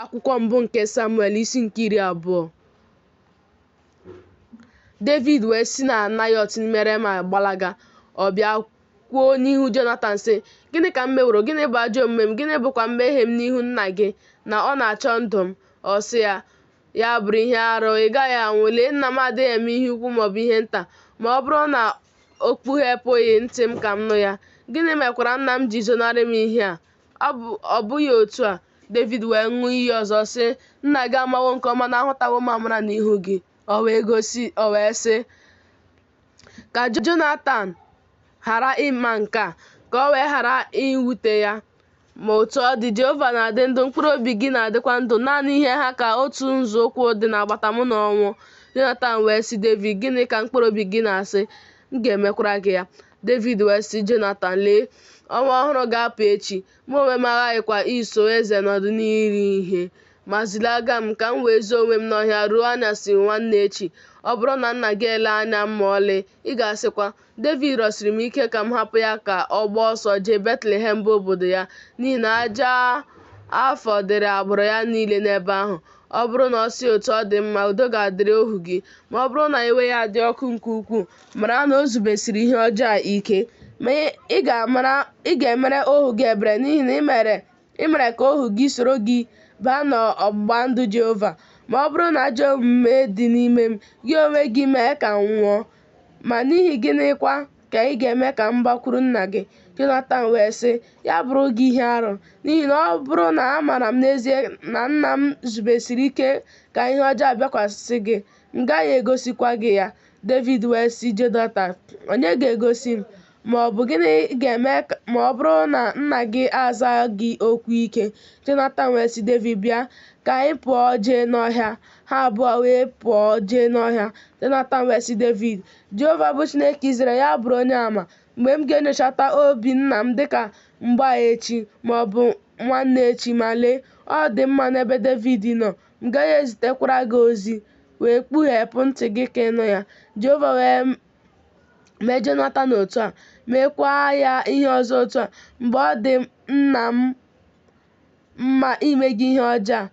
Akwụkwọ mbụ nke Samuel isi nke 20. Devid wee si na Nayọt n'ime Rema gbalaga. Ọ bịa kwuo n'ihu Jonatan, sị, Gịnị ka m meworo? Gịnị bụ ajọ omume m? Gịnị bụkwa mmehie m n'ihu nna gị, na ọ na-achọ ndụ m? Ọ sị ya, Ya bụrụ ihe arụ, ị gaghị anwụ. Lee, nna m adịghị eme ihe ukwu ma ọ bụ ihe nta, ma ọ bụrụ na o kpughepụghị ntị m ka m nụ ya. Gịnị mekwara nna m ji zonarị m ihe a? Ọ bụghị otu a. Devid wee ṅụọ iyi ọzọ, sị, Nna gị amawo nke ọma na ahụtawo m amara n'ihu gị. O wee sị, Ka Jonatan ghara ịma nke a, ka o wee ghara iwute ya. Ma otu ọ dị, Jehova na-adị ndụ, mkpụrụ obi gị na-adịkwa ndụ, naanị ihe ha ka otu nzọụkwụ dị n'agbata mụ na ọnwụ. Jonatan wee sị Devid, Gịnị ka mkpụrụ obi gị na-asị? M ga-emekwara gị ya. Devid wee sị Jonatan, Lee, ọnwa ọhụrụ ga-apụ echi, mụ onwe m aghaghịkwa iso eze nọdụ n'iri ihe. Ma zilaga m, ka m wee zoo onwe m n'ọhịa ruo anyasị nwanne echi. Ọ bụrụ na nna gị elee anya m ma ọlị, ị ga-asịkwa, Devid rịọsiri m ike ka m hapụ ya ka ọ gbaa ọsọ jee Betlehem bụ obodo ya, n'ihi na aja afọ dịrị agbụrụ ya niile n'ebe ahụ. Ọ bụrụ na ọ sị otu ọ dị mma, udo ga-adịrị ohu gị. Ma ọ bụrụ na iwe ya dị ọkụ nke ukwuu, mara na o zubesiri ihe ọjọọ a ike. Ma ị ga-emere ohu gị ebere, n'ihi na i mere ka ohu gị soro gị baa n'ọgbụgba ndụ Jehova. Ma ọ bụrụ na ajọ omume dị n'ime m, gị onwe gị mee ka m nwụọ. Ma n'ihi gịnịkwa ka ị ga-eme ka m gbakwuru nna gị? Jonatan wee sị, Ya bụrụ gị ihe arụ, n'ihi na ọ bụrụ na amaara m n'ezie na nna m zubesiri ike ka ihe ọjọọ bịakwasị gị, m gaghị egosikwa gị ya. Devid wee sị Jonatan, Onye ga-egosi m? Ma ọ bụ gịnị ga-eme ma ọ bụrụ na nna gị aza gị okwu ike? Jonatan wee sị Devid, Bịa, ka anyị pụọ jee n'ọhịa. Ha abụọ wee pụọ jee n'ọhịa. Jonatan wee sị Devid, Jehova bụ Chineke Izrel, ya bụrụ onye ama, mgbe m ga-enyochata obi nna m dịka mgbe a echi, ma ọ bụ nwanne echi, ma lee, ọ dị mma n'ebe Devid nọ, m gaghị ezitekwara gị ozi, wee kpughepụ ntị gị ka ị nụ ya. Jehova wee mee Jonatan otu a, meekwa ya ihe ọzọ otu a, mgbe ọ dị nna m mma ime gị ihe ọjọọ a,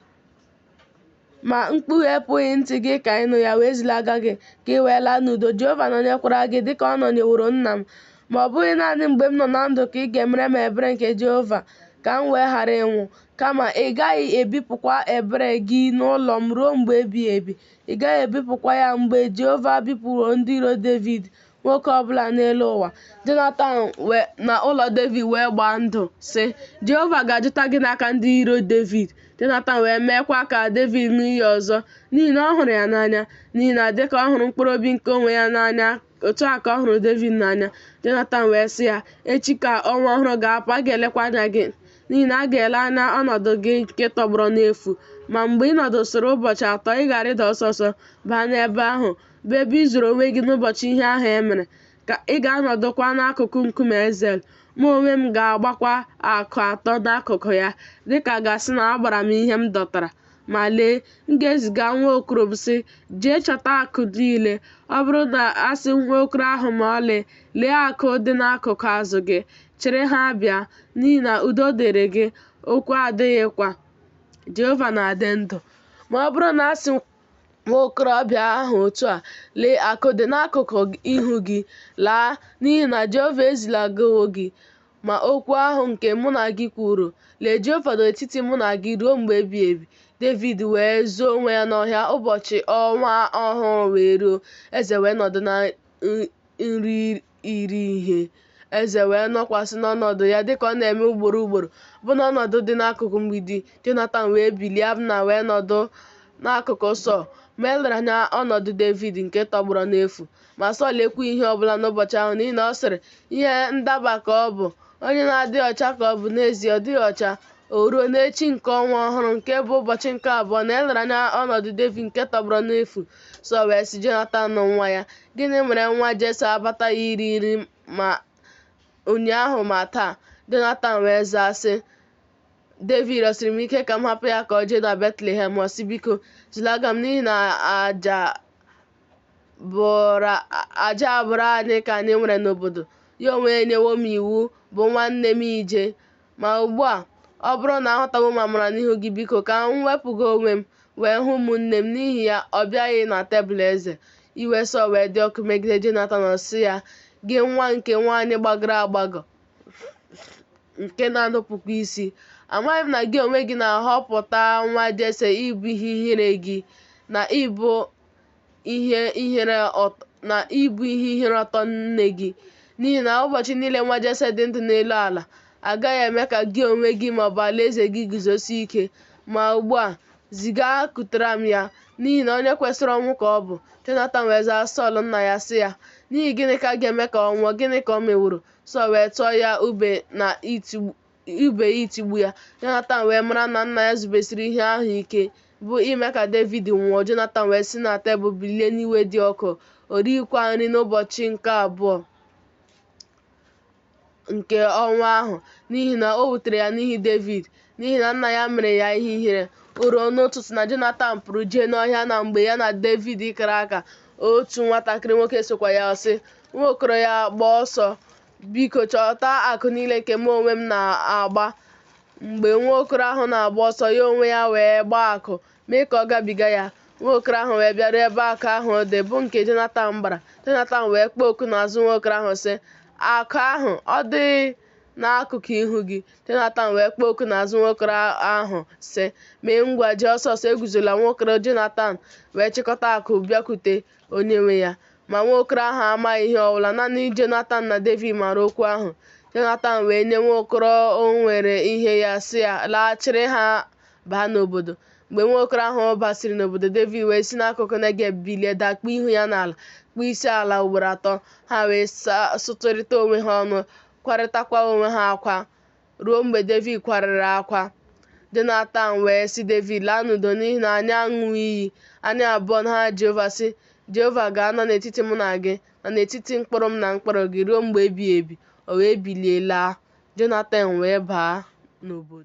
ma m kpughepụghị ntị gị ka ị nụ ya, wee zilaga gị, ka ị wee laa n'udo. Jehova nọnyekwara gị dịka ọ nọnyeworo nna m. Ma ọ bụghị naanị mgbe m nọ na ndụ ka ị ga-emere m ebere nke Jehova, ka m wee ghara ịnwụ, kama ị gaghị ebipụkwa ebere gị n'ụlọ m ruo mgbe ebighị ebi, ị gaghị ebipụkwa ya mgbe Jehova bipụworo ndị iro Devid, nwoke ọ bụla n'elu ụwa. Jonatan na ụlọ Devid wee gbaa ndụ, sị, Jehova ga-ajụta gị n'aka ndị iro Devid. Jonatan wee meekwa ka Devid ṅụọ iyi ọzọ, n'ihi na ọ hụrụ ya n'anya, n'ihi na dịka ọ hụrụ mkpụrụ obi nke onwe ya n'anya, otu a ka ọ hụrụ Devid n'anya. Jonatan wee sị ya, Echi ka ọnwa ọhụrụ ga-apụ, a ga-elekwa anya gị, n'ihi na a ga-ele anya ọnọdụ gị nke tọgbọrọ n'efu. Ma mgbe ị nọdụsịrị ụbọchị atọ, ị ga-arịda ọsọ ọsọ baa n'ebe ahụ, bụ ebe i zoro onwe gị n'ụbọchị ihe ahụ e mere, ka ị ga-anọdụkwa n'akụkụ nkume Ezel. Mụ onwe m ga-agbakwa akụ atọ n'akụkụ ya, dịka a ga-asị na agbara m ihe m dọtara. Ma lee, m ga-eziga nwa okoro m, sị, Jee chọta akụ niile. Ọ bụrụ na a sị nwa okoro ahụ ma ọlị, Lee akụ dị n'akụkụ azụ gị, chịrị ha bịa, n'ihi na udo dịrị gị, okwu adịghịkwa. Jehova na-adị ndụ. Ma ọ bụrụ na a sị nwa okorobịa ahụ otu a, Lee, akụ dị n'akụkụ ihu gị, laa, n'ihi na Jehova ezilagawo gị. Ma okwu ahụ nke mụ na gị kwuru, lee, Jehova nọ n'etiti mụ na gị ruo mgbe ebighị ebi. Devid wee zoo onwe ya n'ọhịa, ụbọchị ọnwa ọhụrụ wee ruo, eze wee nọdụ na nri iri ihe. Eze wee nọkwasị n'ọnọdụ ya dịka ọ na-eme ugboro ugboro, bụ n'ọnọdụ dị n'akụkụ mgbidi. Jonatan wee bilie, Abna wee nọdụ n'akụkụ Sọl. Ma e lere anya ọnọdụ Devid nke tọgbọrọ n'efu. Ma Sọl ekwughị ihe ọbụla n'ụbọchị ahụ, n'ihi na ọ sịrị, Ihe ndaba ka ọ bụ, onye na-adịghị ọcha ka ọ bụ, n'ezie, ọ dịghị ọcha. O ruo n'echi nke ọnwa ọhụrụ, nke bụ ụbọchị nke abụọ, na e lere anya ọnọdụ Devid nke tọgbọrọ n'efu. Sọl wee sị Jonatan nwa ya, Gịnị mere nwa Jesi abataghị iri nri ma ụnyaahụ ma taa? Jonatan wee zaa sị, Devid rịọsiri m ike ka m hapụ ya ka o jee na Betlehem. Ọ sị, Biko, zilaga m, n'ihi na aja agbụrụ anyị ka anyị nwere n'obodo. Ya onwe ya enyewo m iwu, bụ nwanne m ije. Ma ugbu a, Ọ bụrụ na ahụtawo m amara n'ihu gị, biko, ka m wepụga onwe m, wee hụ ụmụnne m. N'ihi ya, ọ bịaghị na tebụl eze. Iwe Sọl wee dị ọkụ megide Jonatan, ọ sị ya, Gị nwa nke nwaanyị gbagọrọ agbagọ, nke na-anupụkwa isi, amaghị m na gị onwe gị na-ahọpụta nwa Jese ịbụ ihe ihere gị na ịbụ ihe ihere ọtọ nne gị? N'ihi na ụbọchị niile nwa Jese dị ndụ n'elu ala, a gaghị eme ka gị onwe gị maọbụ alaeze gị guzosie ike. Ma ugbu a, ziga kutere m ya, n'ihi na onye kwesịrị ọnwụ ka ọ bụ. Jonatan wee zaa Sọl nna ya sị ya, N'ihi gịnị ka a ga-eme ka ọ nwụọ? Gịnị ka o meworo? Sọl wee tụọ ya ube itigbu ya. Jonatan wee mara na nna ya zubesiri ihe ahụ ike, bụ ime ka Devid nwụọ. Jonatan wee si na tebụl bilie n'iwe dị ọkụ, o righịkwa nri n'ụbọchị nke abụọ nke ọnwa ahụ, n'ihi na o wutere ya n'ihi Devid, n'ihi na nna ya mere ya ihe ihere. O ruo n'ụtụtụ na Jonatan pụrụ jee n'ọhịa, na mgbe ya na Devid kara aka, otu nwatakịrị nwoke sokwa ya. Ọ sị, Nwa okoro ya gbaa ọsọ, biko chọta akụ niile nke mụ onwe m na-agba. Mgbe nwa okoro ahụ na-agba ọsọ, ya onwe ya wee gbaa akụ, mee ka ọ gabiga ya. Nwa okoro ahụ wee bịaruo ebe akụ ahụ dị, bụ nke Jonatan gbara. Jonatan wee kpọọ oku n'azụ nwa okoro ahụ sị, Akụ ahụ, ọ dịghị n'akụkụ ihu gị? Jonatan wee kpọọ oku n'azụ nwa okoro ahụ sị, Mee ngwa, jee ọsọ ọsọ, eguzola. Nwa okoro Jonatan wee chịkọta akụ bịakwute onye nwe ya. Ma nwa okoro ahụ amaghị ihe ọbụla, naanị Jonatan na Devid maara okwu ahụ. Jonatan wee nye nwa okoro o nwere ihe ya, sị ya, Laa, chịrị ha baa n'obodo. Mgbe nwa okoro ahụ basịrị n'obodo, Devid wee si n'akụkụ Negeb bilie, dakpuo ihu ya n'ala, kpọọ isi ala ugboro atọ. Ha wee sụtụrịta onwe ha ọnụ, kwarịtakwa onwe ha akwa, ruo mgbe Devid kwarịrị akwa. Jonatan wee sị Devid, Laa n'udo, n'ihi na anyị aṅụwo iyi, anyị abụọ n'aha Jehova, sị, Jehova ga-anọ n'etiti mụ na gị, na n'etiti mkpụrụ m na mkpụrụ gị, ruo mgbe ebighị ebi. O wee bilie laa, Jonatan wee baa n'obodo.